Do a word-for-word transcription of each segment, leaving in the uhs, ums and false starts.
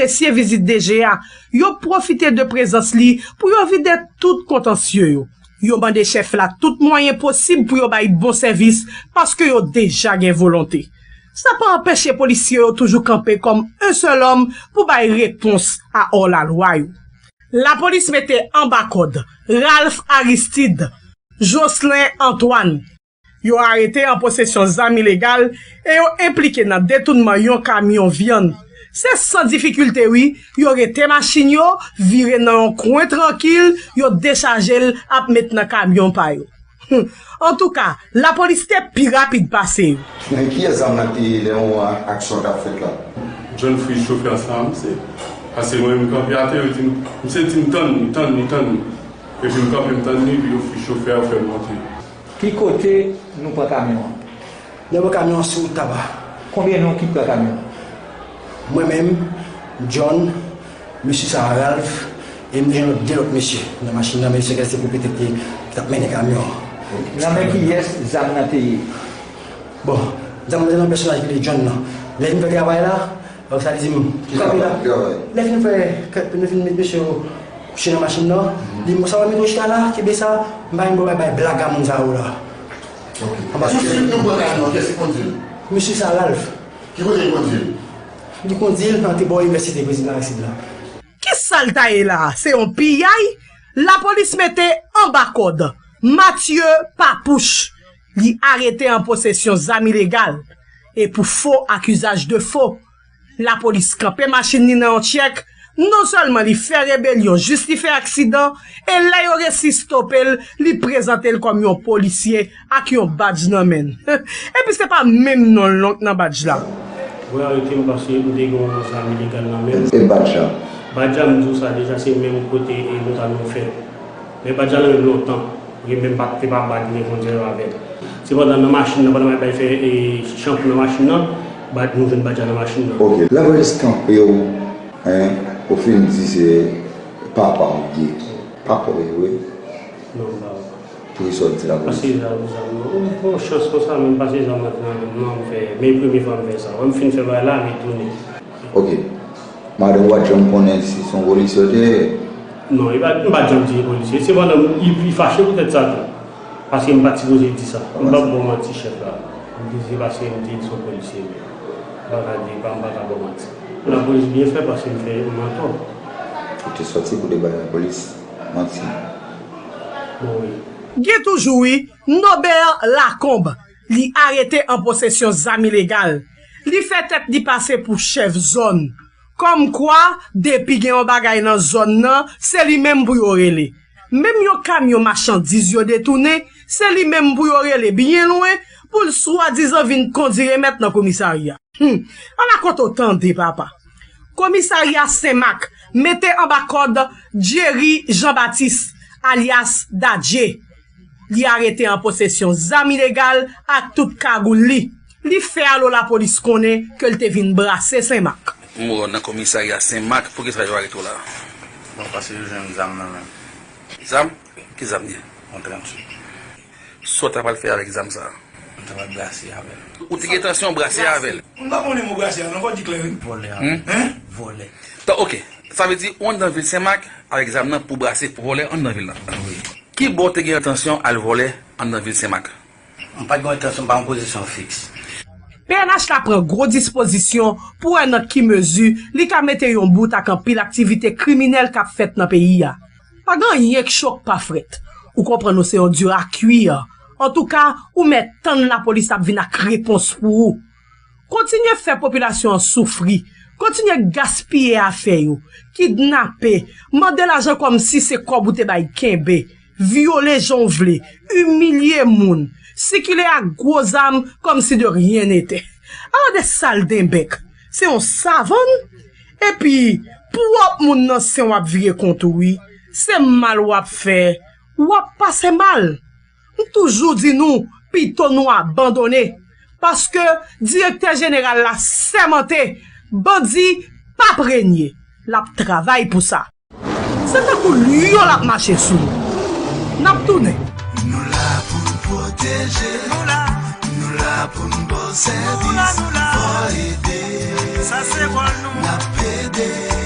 apresye vizit D G a, yo pwofite de prezans li pou yo vide tout kontansye yo. Yo mande chèf la tout mwayen posib pou yo bay bon sèvis, paske yo deja gen volonte. Sa pa anpeche polisye yo toujou kanpe kòm un sèl òm pou bay repons a òlalwa yo. Lapolis mete anba kòd Ralph Aristide, Jocelyn Antoine. Yo arete an posesyon zam ilegal e yo enplike nan detounman yon kamyon vyann. Se san difikilte wi, yo rete machin yo, vire nan yon kwen trankil, yo dechaje l ap met nan kamyon pa yo. Antouka, lapolis te pi rapid pase yo. Men kiyès zam nan te ye lè yon aksyon t ap fèt la? John Fritz, chofè sa a, misye. Pase mwen menm kanpe atè, yo di m, misye di m tann li, tann li, tann li. Epi m kanpe, m tann li, epi yo fri chofè a, yo fè l monte. Ki kote nou pran kamyon an? Nou pran kamyon an sou wout Taba. Konbyen nou ki pran kamyon an? Mwen menm, John, mesye sa a Ralph, e m te jwenn lòt de lòt mesye nan machin nan, men se kèk se pwopyetè ki t ap mennen kamyon an. Nan men kiyès zam nan te ye? Bon, zam nan te nan pèsonaj ki rele John nan. Lè m fè travay la, Donk sa li di m, kanpe la. Lè fin fè, lè fin met mesye yo kouche nan machin nan, li di m, sa w ap mete w chita la, kenbe sa, m pa vin pou bay, bay blag a moun sa yo la. Anba. Touswit nou pran kamyon, kiyès ki kondui l? Mesye sa Ralph. Ki kote li kondui l? Li kondui l nan te bò inivèsite prezidan Aristide la. Ki sa l ta ye la a? Se yon piyay? Lapolis mete anba kòd Mathieu Papouche. Li arete an posesyon zam ilegal e pou fo akizaj de fo. Lapolis kanpe machin li nan yon tchèk, non sèlman li fè rebelyon jis li fè aksidan, e lè yo resi stope l, li prezante l kòm yon polisye ak yon badj nan men l. Epi se pa menm non l lonk nan badj la. Yo arete m paske m te gen yon zam ilegal nan men m. E badj la? Badj la, m di w sa deja, se menm kote e nou t al nou fè. Men badj la nan men m lontan. Wi, men m pa t, te pa bad mwen kondui avè l. Sepandan, nan machin nan, pandan m ap bay fè, e, chanpou nan machin nan, bad, nou jwenn badj la nan machin nan. Ok, lapolis kanpe w, en, ou fin di se papa w ye. Papa w ye, wi. Non, m pa papa. Poukisa w di lapolis? Pase zam, zam nan. Bon, chans konsa, men m pase zam nan nan men m, non, m fè, men premye fwa m fè sa. Wè m fin fè bagay la, men tounen. Ok. Madanm ou pa t janm konnen si se yon polisye w te ye? Non, li pa, m pa t janm di li polisye. Sepandan, li, li fache poutèt sa tou. Paske m pa t sipoze di sa. M p ap ba w manti, chèf la. M di se paske m te di se yon polisye, men m pa ka di, m pa, m pa ka ba w manti. Lapolis byen fè paske m fè yon mantò. Ou te sòti pou te bay lapolis manti? Bon, wi. Gen toujou, wi, Nobert Lacombe. Li arete an posesyon zam ilegal. Li fè tèt li pase pou chèf zòn. Kòmkwa, depi gen yon bagay nan zòn nan, se li menm pou yo rele. Menm yon kamyon machandiz yo detounen, se li menm pou yo rele byen lwen, pou l swadizan vin kondi remèt nan komisarya. Hum, ala kote w tande, papa. Komisarya Senmak mete anba kòd Jerry Jean Baptiste, alyas Dadje. Li arete an posesyon zam ilegal ak tout kagoul li. Li fè alo lapolis konnen ke l te vin brase Senmak. M wè w nan komisarya Senmak, poukisa yo arete w la? Bon, paske yo jwenn zam nan men m. Zam? Ki zam li ye? Yon tranntuit. Sa w ta pral fè avèk zam sa a? M ta pral brase avè l. Ou te gen entansyon brase avè l? M pa konnen mo brase a non, fò w di klè wi. Vòlè avè l. Hen? Vòlè. Ta, ok. Sa vle di ou anndan vil Senmak avèk zam nan pou brase pou vòlè anndan vil la. Wi. Ki bò w te gen entansyon al vòlè anndan vil Senmak? M pa t gen entansyon, m pa yon pozisyon fiks. P N H la pran gwo dispozisyon pou wè nan ki mezi li ka mete yon bout ak anpil aktivite kriminèl k ap fèt nan peyi a. Pa gen anyen k cho k pa frèt. Ou konprann nou se yon di a kwi. Antouka, ou mèt tann lapolis ap vin ak repons pou ou. Kontinye fè popilasyon an soufri. Kontinye gaspiye afè yo. Kidnape. Mande lajan kòmsi se kòb ou te bay kenbe. Vyole jan w vle. Imilye moun. Sikile ak gwo zam kòmsi de rien n'était. Ala de saldenbèk. Se yon savann. Epi, pwòp moun nan sen w ap vire kont ou wi. Se mal w ap fè. W ap pase mal. M toujou di nou, pito nou abandone. Paske direktè jeneral la sèmante, bandi p ap renye. L ap travay pou sa. Se tankou lyon l ap mache sou nou. N ap tounen. Nou la pou n pwoteje. Nou la. Nou la pou n ba w sèvis. Nou la, nou la. Fò ede. Sa se wòl nou. N ap ede.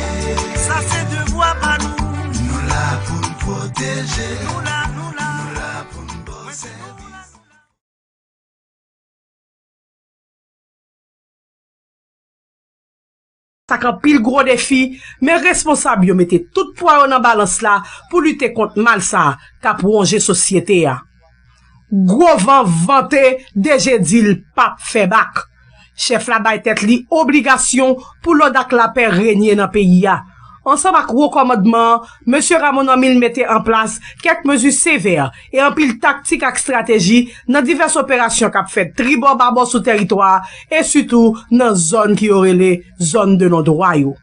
ak anpil gwo defi, men responsab yo mete tout pwa yo nan balans la pou lite kont mal sa a k ap wonje sosyete a. Gwo van vante, D G di l p ap fè bak. Chèf la bay tèt li obligasyon pou lòd ak lapè renye nan peyi a. Ansanm ak wo kòmandman an, mesye Ramon Anmil mete an plas kèk mezi sevè e anpil taktik ak estrateji nan divès operasyon k ap fèt tribò babò sou tèritwa a, e sitou nan zòn ki yo rele zòn de non dwa yo.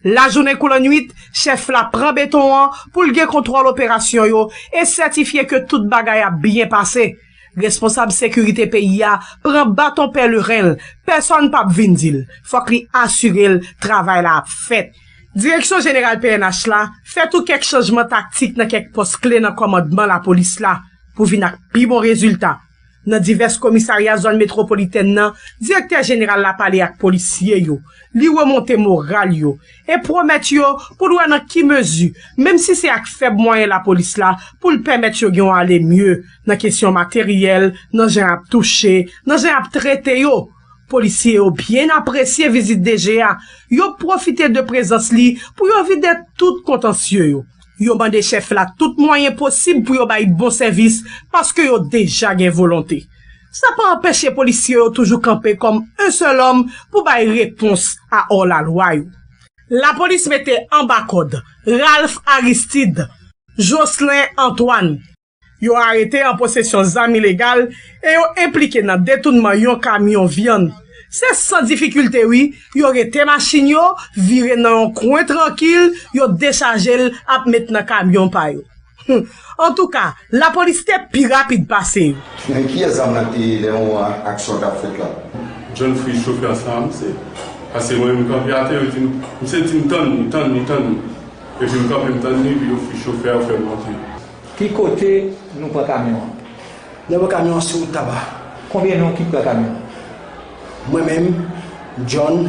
Lajounen kou lannwit, chèf la pran beton an pou l gen kontwòl operasyon yo e sètifye ke tout bagay ap byen pase. Responsab sekirite peyi a pran baton pèleren l, pèsòn p ap vin di l. Fòk li asire l travay la ap fèt. Direksyon Jeneral P N H la fè tou kèk chanjman taktik nan kèk pòs kle nan kòmandman lapolis la pou vin ak pi bon rezilta. Nan divès komisarya zòn metwopolitèn nan, direktè jeneral la pale ak polisye yo. Li remonte moral yo e pwomèt yo pou l wè nan ki mezi, menm si se ak fèb mwayen lapolis la, pou l pèmèt yo gen yon ale mye nan kesyon materyèl, nan jan y ap touche, nan jan y ap trete yo. Polisye yo byen apresye vizit D G a. Yo pwofite de prezans li pou yo vide tout kontansye yo. Yo mande chèf la tout mwayen posib pou yo bay bon sèvis, paske yo deja gen volonte. Sa pa anpeche polisye yo toujou kanpe kòm yon sèl òm pou bay repons a òlalwa yo. Lapolis mete anba kòd Ralph Aristide, Jocelyn Antoine. Yo arete an posesyon zam ilegal e yo enplike nan detounman yon kamyon vyann. Se san difikilte wi, yo rete machin yo, vire nan yon kwen trankil, yo dechaje l ap met nan kamyon pa yo. Antouka, lapolis te pi rapid pase yo. Men kiyès zam nan te ye lè yon aksyon t ap fèt la? John Free chofè sa a, misye. Paske mwen menm kanpe atè, yo di m, misye di m tann li, tann li, tann li. Epi m kanpe m tann li, epi yo Free chofè a fè l monte. Ki kote nou pran kamyon an? Nou pran kamyon an sou wout Taba. Konbyen nou ki pran kamyon an? Mwen menm, John,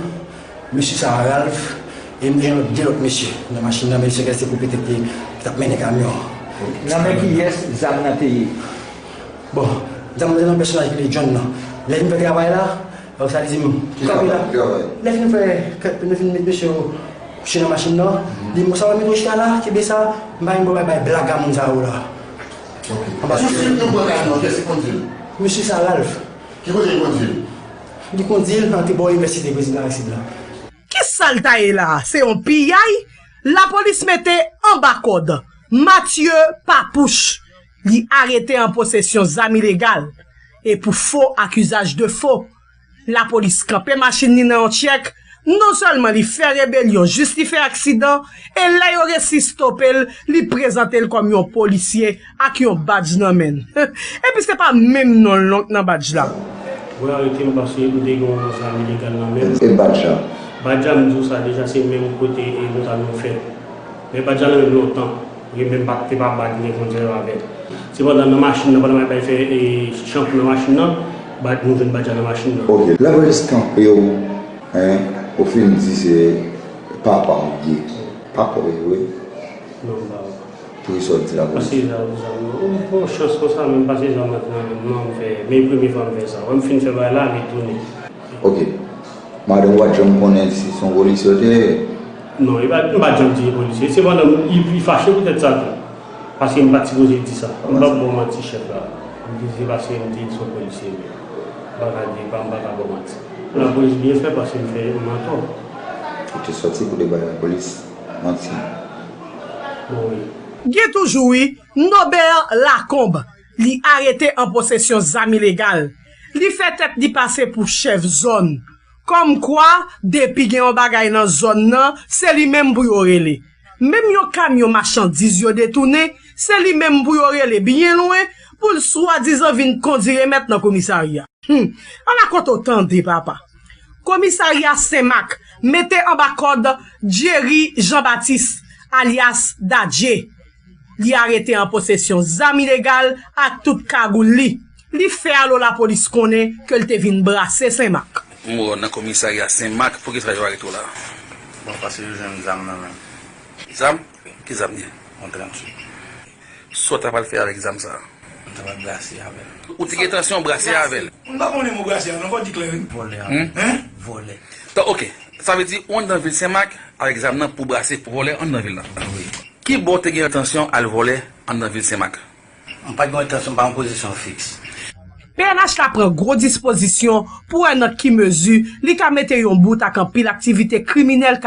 mesye sa a Ralph, e m te gen lòt, de lòt mesye nan machin nan, men se kè se pwopyetè ki, ki t ap mennen kamyon an. Nan men kiyès zam nan te ye? Bon, zam nan te nan pèsonaj ki rele John nan. Lè li fin fè travay la, donk sa li di m, kanpe la. Lè fin fè, lè fin met mesye yo kouche nan machin nan, li di m, sa w ap mete w chita la, kenbe sa, m pa vin pou bay, bay blaga moun sa yo la. Anba. Sou sit nou pran kamyon an, kiyès ki kondui l? Mesye sa Ralph. Ki kote li kondui l? Li kondui l antre bò inivèsite Prezidan Aristide la. Kisa l ta ye la a? Se yon piyay? Lapolis mete anba kòd Mathieu Papouche. Li arete an posesyon zam ilegal e pou fo ak izaj de fo. Lapolis kanpe machin li nan yon tchèk. Non sèlman li fè rebelyon jis li fè aksidan, e lè yo resi stope l, li prezante l kòm yon polisye ak yon badj nan men l. Epi se pa menm non l non k nan badj la. Mwen arete m paske m te gen yon zam ilegal nan men m. E badj la? Badj la, m di w sa deja, se menm kote e nou t al nan fèt. Men badj la nan men m lontan. Wi, men m pa t, te pa badj mwen te kondui avè l. Sepandan, nan machin nan, pandan m ap fè, e, chanpou nan machin nan, badj, nou jwenn badj la nan machin nan. Ok, lapolis kanpe w, en, ou fin di se papa w ye. Papa w ye vre? Non, m pa papa. Poukisa w di lapolis? Pase zam, zam nan. Bon, chans konsa, men m pase zam nan nan men m, non, m fè, men premye fwa m fè sa. Wè m fin fè bagay la, li tounen. Ok. Madanm ou pa t janm konnen si se yon polisye w te ye? Non, li pa, m pa t janm di li polisye. Sepandan, li, li fache poutèt sa tou. Paske m pa t sipoze di sa. M p ap ba w manti, chèf la. M di se paske m te di se yon polisye m ye. M pa ka di, pa, m pa ka ba w manti. Lapolis byen fè paske m fè, m antò. Ou te sòti pou te bay lapolis manti. Bon, wi. Gen toujou, wi, Nobert Lacombe. Li arete an posesyon zam ilegal. Li fè tèt li pase pou chèf zòn. Kòmkwa, depi gen yon bagay nan zòn nan, se li menm pou yo rele. Menm yon kamyon machandiz yo detounen, se li menm pou yo rele byen lwen, pou l swadizan vin kondi remèt nan komisarya. Hum, ala kote w tande, papa. Komisarya Senmak mete anba kòd Jerry Jean Baptiste, alyas Dadje. Li arete an posesyon zam ilegal ak tout kagoul li. Li fè alo lapolis konnen ke l te vin brase Senmak. M wè w nan komisarya Senmak, poukisa yo arete w la? Bon, paske yo jwenn zam nan men m. Zam? Ki zam li ye? Yon tranntuit. Sa w ta pral fè avèk zam sa a? M ta pral brase avè l. Ou te gen entansyon brase avè l? M pa konnen mo brase a non, fò w di klè wi. Vòlè a. Hmm? Hein? Vòlè. Ta, ok. Sa vle di ou anndan vil Senmak avèk zam nan pou brase, pou vòlè anndan vil la. Ki bò w te gen entansyon al vòlè anndan vil Senmak? M pa t gen entansyon, m pa yon pozisyon fiks. P N H la pran gwo dispozisyon pou wè nan ki mezi li ka mete yon bout ak anpil aktivite kriminèl k ap